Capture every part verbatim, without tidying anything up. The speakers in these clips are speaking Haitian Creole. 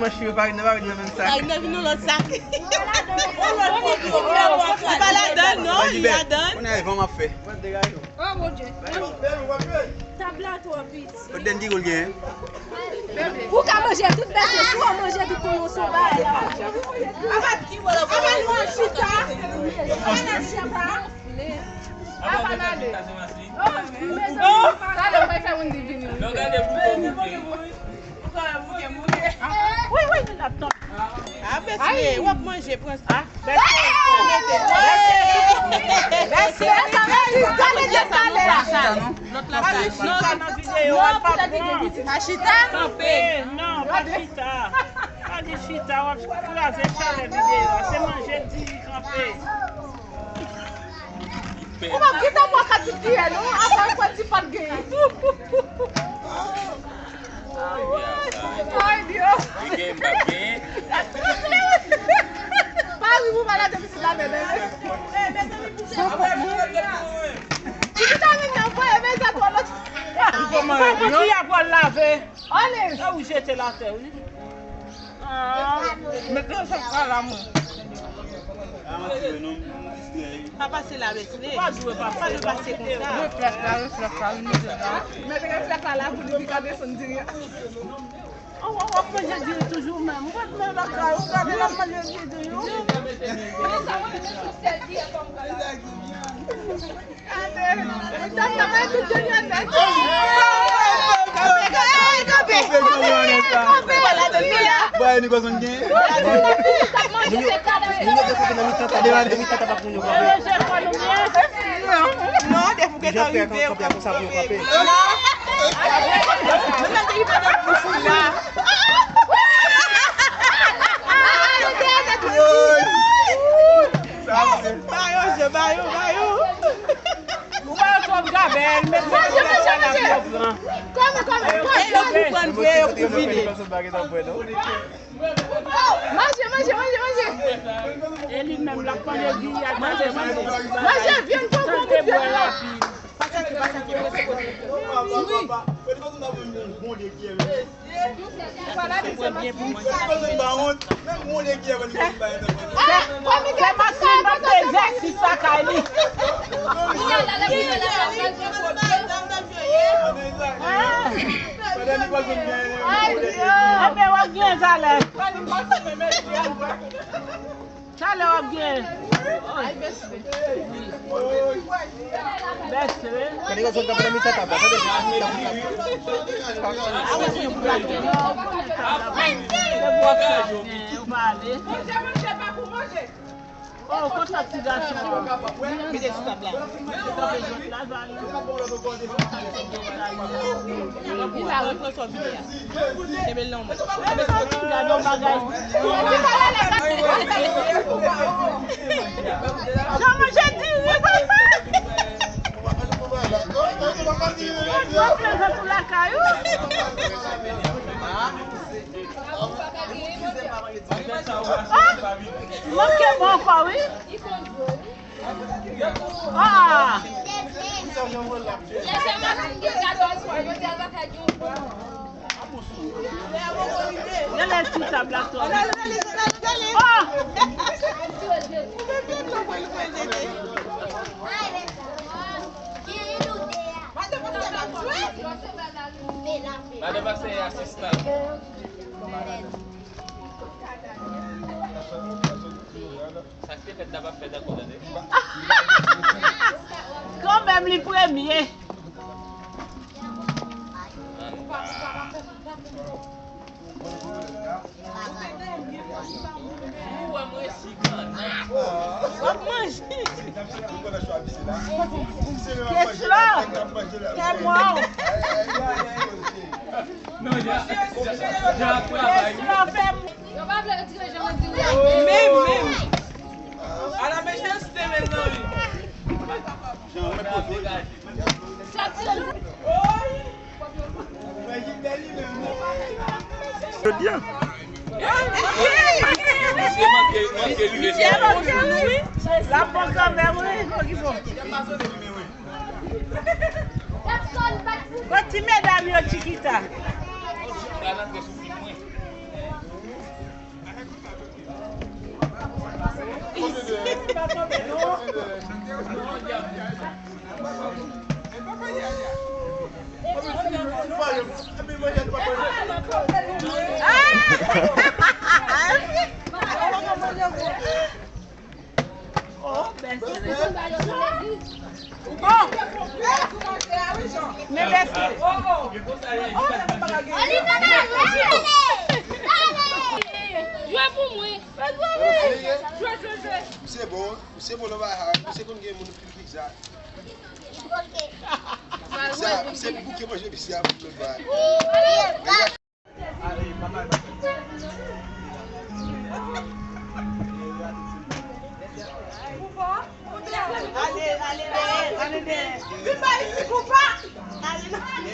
Manch yo pa ret nan, pa ret nan menm sak. Pa ret nan, vin yon lòt sak. Yon lòt pwoblèm. Li pa ladan, non, li ladan. Kounye a, van m ap fè. Oh, mon Dieu. Tab la twò piti. Kote dènn ki gòl gen? Ou ka manje tout bèt yo, si w manje tout konnen w se yon bagay la. Apa nou an chita? Apa n al chita? Apa n ale? Oh, mezanmi, talè mwen fè moun di vini. Wi, wi, l ap tonbe. Ah, Bessie, w ap manje, pran sa. Bessie, Bessie, Bessie, gade de talè. Lòt la, pa chita nan videyo a, pa pran. Pa chita? Kanpe. Non, pa chita. Pa di chita, w ap kraze chalè videyo a. Se manje di kanpe. Ou pa gentan pran kat tout kiyè, non? Apa w pa di pa t genyen. Ay, Dye. Li gen, m pa gen. Pa ri pou malad pitit la, bebe. Ti vitamin nan voye, men sa twò lòt. Fè pati a pou l lave. Ale. Sa ou jete l atè, wi. Ah, met nan sak pa la, mwen. Pa pase la, Wesley. Pa dwe pa pase konsa. Reflèks la, reflèks la, li mete la. Met reflèks la la pou li pi ka desann diri a. An, w ap manje diri toujou menm. Ou pa t menm lakay ou, gade l ap manje diri toujou. Non, depi w gentan rive, ou kanpe. Ba yo je, ba yo, ba yo. Ou pa yo twòp gabèl, men manje, manje, manje. Kòman, kòman, kòman? E yo pou pran vre, yo pou vide. Manje, manje, manje, manje. E li menm, l ap pran legim, y ap manje, manje. Manje, vyann, pòv, bon, bouyon. Pase, pase, pase, pase. Wi. Se Maslin k ap fè egzèsis lakay li. Enben, w ap gen talè. Talè w ap gen. Bèse. Bèse. Tande, gade zòn k ap nan mitan tab la, tande. Ou pa ale. Oh, konsa ti gason an. Mete sou tab la. Kanpe jwèt la, va. Li la repran sò vini a. Kenbe l nan men. Gade yon bagay. Jan manje diri, papa. Mwen prezan pou lakay ou. Ah! Manke bon ankò, wi. Ah! Genlè ti tab la twò. Oh! Madan pastè e asistan. Sa ki te fèt la p ap fèt ankò, tande. Kanmenm li premye. Ou wè mwen si kannan. W ap manje. Kèch la. Kè mwa w. Non, jan, jan, jan ap travay, wi. Yo pa vle retire jan mwen di w la. Menm, menm. A la mechanste, mezanmi. Jodi a. Misye manke, manke rive. L ap pran kanmenm, wi, fò ki fò. Bon, ti medam yo, Chiquita. Pral antre sou fil mwen. Bon. Men bèsi. Jwe pou mwen. Jwe, jwe, jwe. Misye bon, misye bon nan bagay sa. Misye konn gen moun ki pizza. Pizza, misye bouke manje pizza pou lòt bagay. Ale, ale, ale, ale, ale. Vin ba isi, koupa. Ale, ale.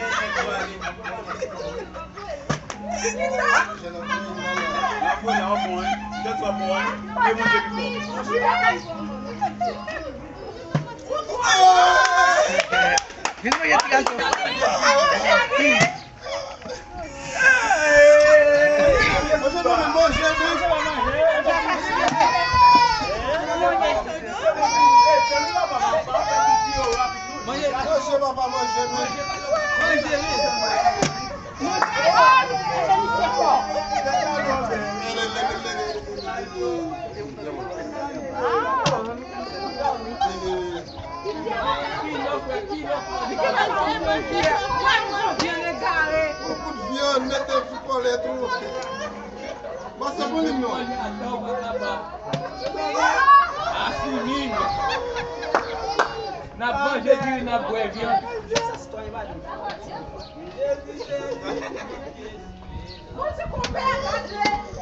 Vin manje ti gato. Manje, papa, manje, manje. Yon kout vyann, mete sou kòlèt ou. Pase pou li, non. N ap manje diri, n ap bwè vyann.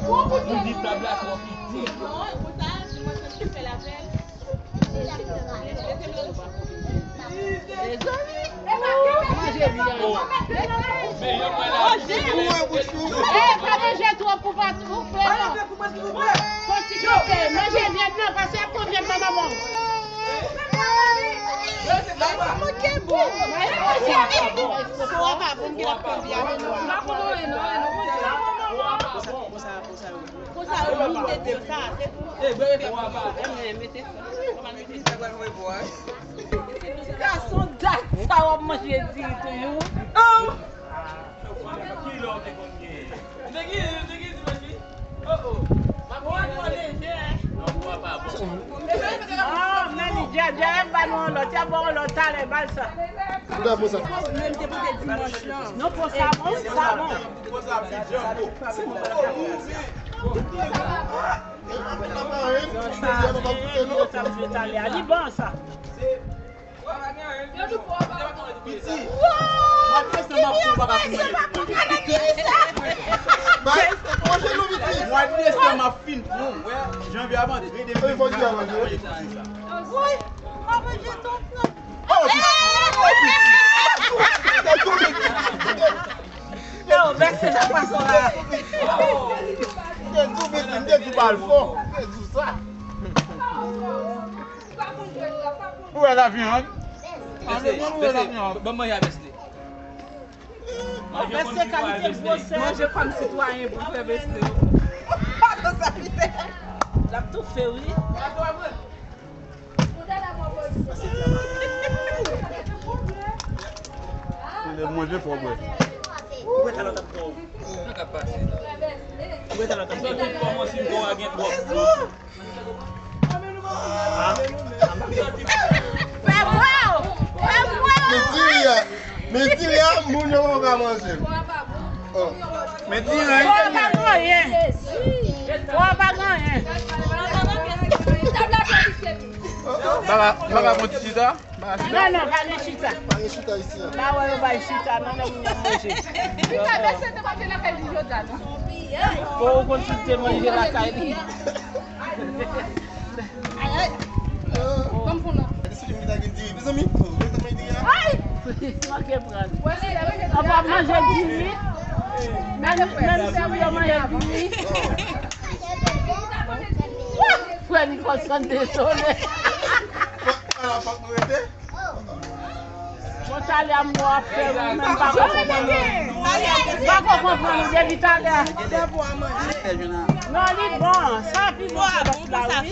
Ou di tab la twò piti. Mezanmi. Oh, men yo mwen la. Eh, pa manje twòp pou pa tou fè non. Fò ti kite, manje vyann nan, pase ap pran vyann nan nan men w. Manke bon. Sa pa bon, ki l ap pran vyann nan. Konsa, konsa, konsa. Konsa yo mete di yo sa, se pou. Eh, bebe, fè w ava. Mete sa. Gason dat sa w ap manje diri toujou. Ki lè w te konn gen? Ou te gen, ou te gen dimanch wi? Oh, oh. M ap manje. Non, pou w ava bon. Ah, men li dja, dja, y ap ba nou yon lòt, y ap ba w yon lòt talè, ba l sa. Ou ta bon sa. Men m te pote dimanch lan. Non, pou sa bon, sa bon. Li bon sa. Mwa desanm ap fin pran, wè, janvye ap antre, depi mwa desanm ap manje piti sa. Woy, mwen manje tout nan. Oh, piti. Oh, piti. Yo, mèsi, sa pase la. M te di w, piti, m te di w pa al fò. M te di w sa. Ou wè la vyann? Ou wè la vyann? Ban m manje avèk li. Mèsi kalite gwosè. Manje kòm sitwayen pou fè veste. L ap toufe, wi. Manje fò, bwè. Ou wè talè w t ap fè. Sa k ap pase la? Ou wè talè w t ap fè. Kòmanse, bon, a gen twòp. Fè bwa w! Fè bwa w! Men diri a, men diri a, moun yo pa ka manje l. Oh. Men diri a, pa gen anyen. Bwa pa gen anyen. Baba, baba, mwen ti chita. Non, non, pa gen chita. Pa gen chita isi a. Pa wè yo bay chita, non, lè moun yo manje. Chita, mèsi, te pa vle lakay li jodi a, non. Bon, ou konn si te manje lakay li. Ay, ay. Ban m pou non. Gade si li ta gen diri, mezanmi. Ou ta manje diri a? Ay! Manke pran. Ou ap manje diri. Menm, menm si ou yo manje diri. Frè Nicolson dezole. Ala fòk nou rete. Bon, talè a m wè w ap fè, ou menm pa ko konprann. Pa ko konprann ou depi talè. Non, li bon. Sa pi bon ke lòt la, wi.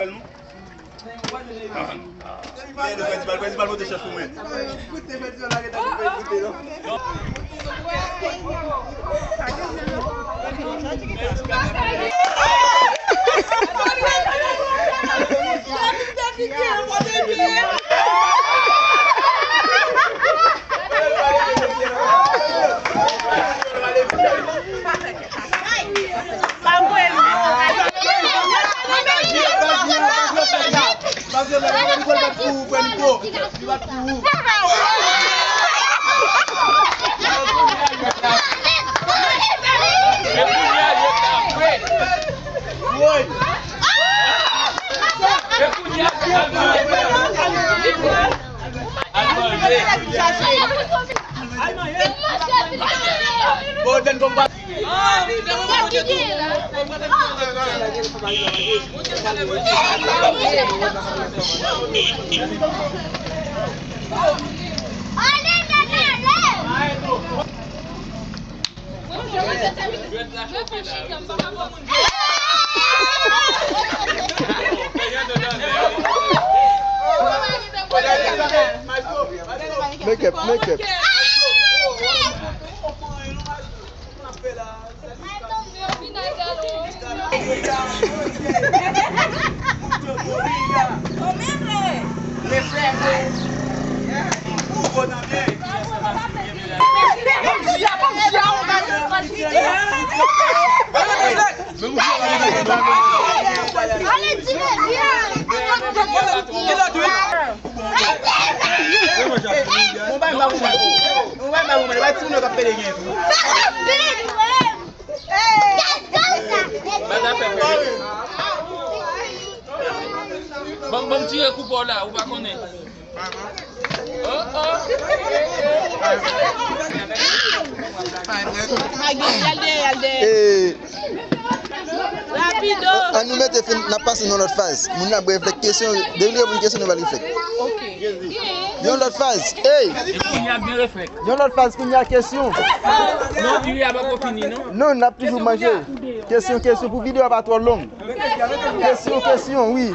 bèl, non? Prensipal, prensipal, monte chèz pou mwen. Make up, make up. Ban m, ban m tire kou pa w la, ou pa konnen. Oh, oh. Ann nou mete fin, n ap pase nan lòt faz. Moun nan ap reflèt kesyon, depi li reponn kesyon, nou ba l reflèt. Yon lòt faz. Ey! Yon lòt faz, kounye a kesyon. Non, n ap toujou manje. Kesyon, kesyon, pou videyo a pa twò long. Kesyon, kesyon, wi.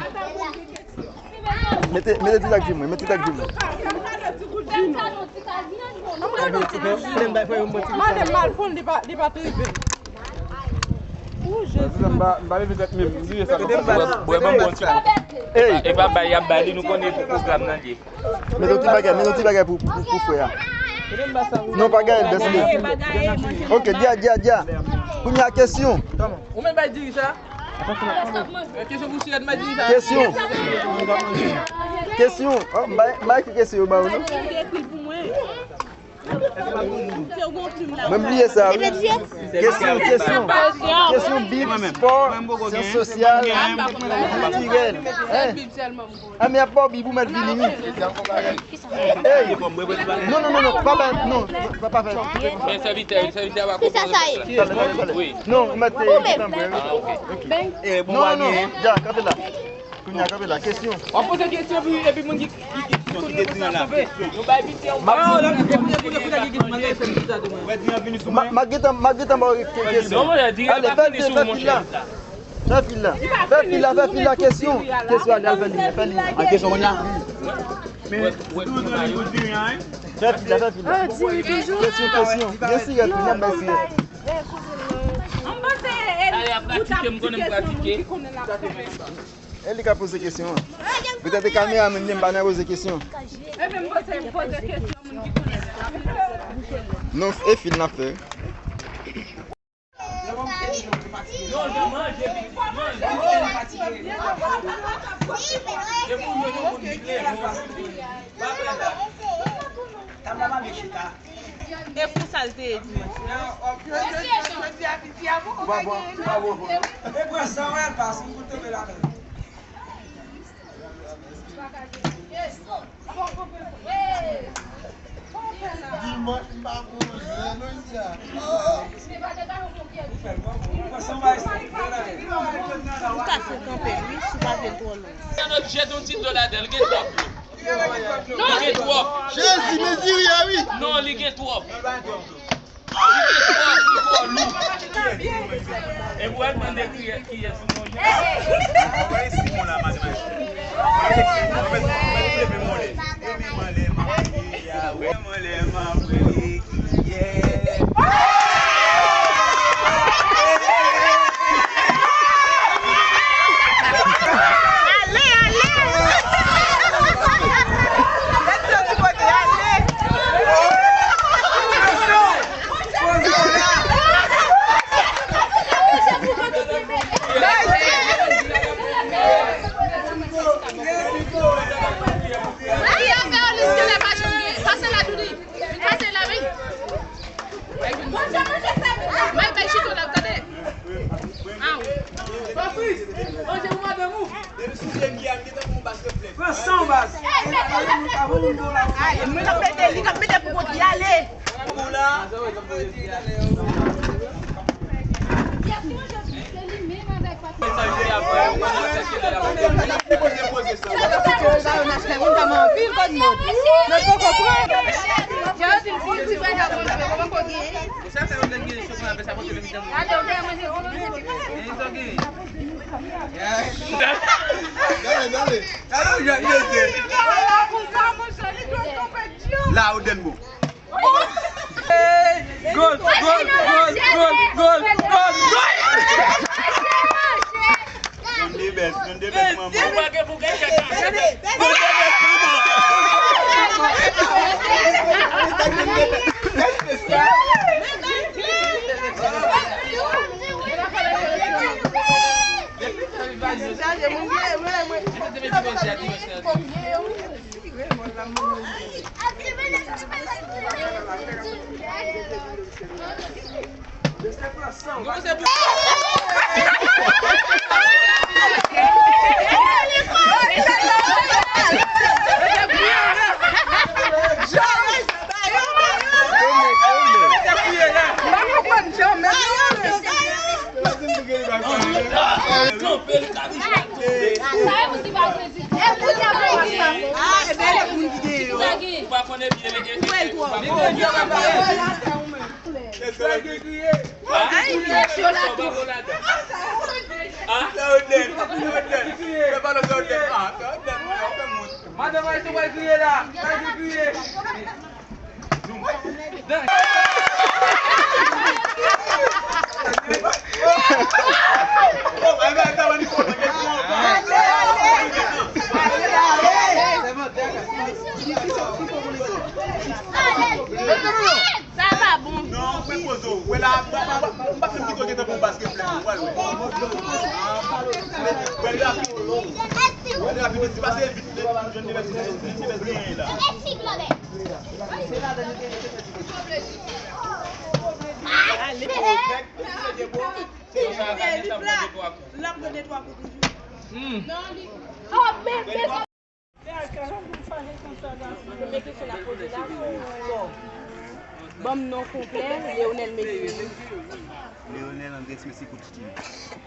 Mete, mete ti tak di mwen, mete ti tak di mwen. Mande m mal pou l, li pa, li pa tripe. Ou Jezi. M pa, m pa leve tèt menm, m bliye sa. Bwè, bwè, ban m bon ti kou. Ey! E pa bay y ap bay li, nou konnen pou pwogram nan li ye. Mete yon ti bagay, mete yon ti bagay pou, pou, pou frè a. Non, pa gaye, bèse li. Ok, dja, dja, dja. Kounye a kesyon. Ou menm bay diri sa? Kesyon pou sirèt, bay diri sa. Kesyon. Kesyon. Oh, m bay, m bay ki kesyon yo ba ou, non? Mwen bliye sa, wi. Kesyon, kesyon. Kesyon Bib, spò, syans sosyal, kiltirèl. Hein? Ah, men y ap ba w Bib, ou mèt vini, wi. Hey! Non, non, non, non, pa, pa, non, pa, pa fè. Men sèvitè, sèvitè a pa konprann. Ki sa sa ye? Pale, pale, pale. Wi. Non, ou mèt, eh, tanbou, wi. Ah, ok. Non, non, non, ya, kanpe la. Kounye a, kanpe la. Kesyon. W ap poze kesyon, epi, epi moun ki, ki, ki, ki konnen konsa kanpe. Nou bay piti yon pawòl, epi moun ki konnen ki manje, se m ki sa tou, mwen. M a, m a gentan, m a gentan ba w kesyon. Non, mwen di, ale, fè fil la. Fè fil la. Fè fil la, fè fil la, kesyon. Kesyon, ale, al fè liy la, fè liy la. A, kesyon moun la? Fè fil la, fè fil la. Kesyon, kesyon. Gen sirèt, wi, n ap bay sirèt. M panse, e, ou t ap di kesyon moun ki konnen l ap fè. E li ka poze kesyon an. Petèt e kameramann li, m pa nan poze kesyon. Ebyen, m poze, poze kesyon moun ki konnen l ap fè. Non, e fil n ap fè. E pou sa l te ye dimanch. Bravo, bravo, bravo. E pran san wè l pa sou kote men la. Dimanch m pa konn zen non isi a. Ou ka fè kanpe wi, si w pa vle l twò long. Yon lòt jèt yon ti dlo ladan l, gen twòp dlo. Li gen twòp. Jezi, mezire a wi. Non, li gen twòp. Li gen twòp, li twò lou. E pou al mande kiyès, kiyès ou manje. Mwen si mwen la madanm. Mwen leve mwen lè. Mwen lè mwen lè mwen kiyès. Ale, ale! Mete yo sou kote, ale! Ki afè Olis genlè pa janm gen? Pase la, Doudi. Vin pase la, vin. May bay chito la, tande. Aw. Patrice, manje pou madanm ou. Pran san w, baz. Mwen ap mete, li ap mete pou kont li, ale. La ou den bon. Gol, gol, gol, gol, gol, gol, gol. Donde best, donde best, manman. Donde best, manman. Madanm Ayisyen pral kriye la. Sa ki kriye? Sa pa bon. Non, mwen poze w. Wè la, m pa, m pa, m pa menm kite w gentan pran yon basket plèn pou w al wè. Wè l rapid. Wè l rapid, li pase vit, li jwenn de mèt, de mèt genyen la. Se ladan li te mete tèt li. L ap pran de twa kou toujou. Hmm. Oh, men, men, Premye kesyon n ap poze la, se, bon, ban m non konplè Leonel Messi. Leonel Andres Messi Coutinho.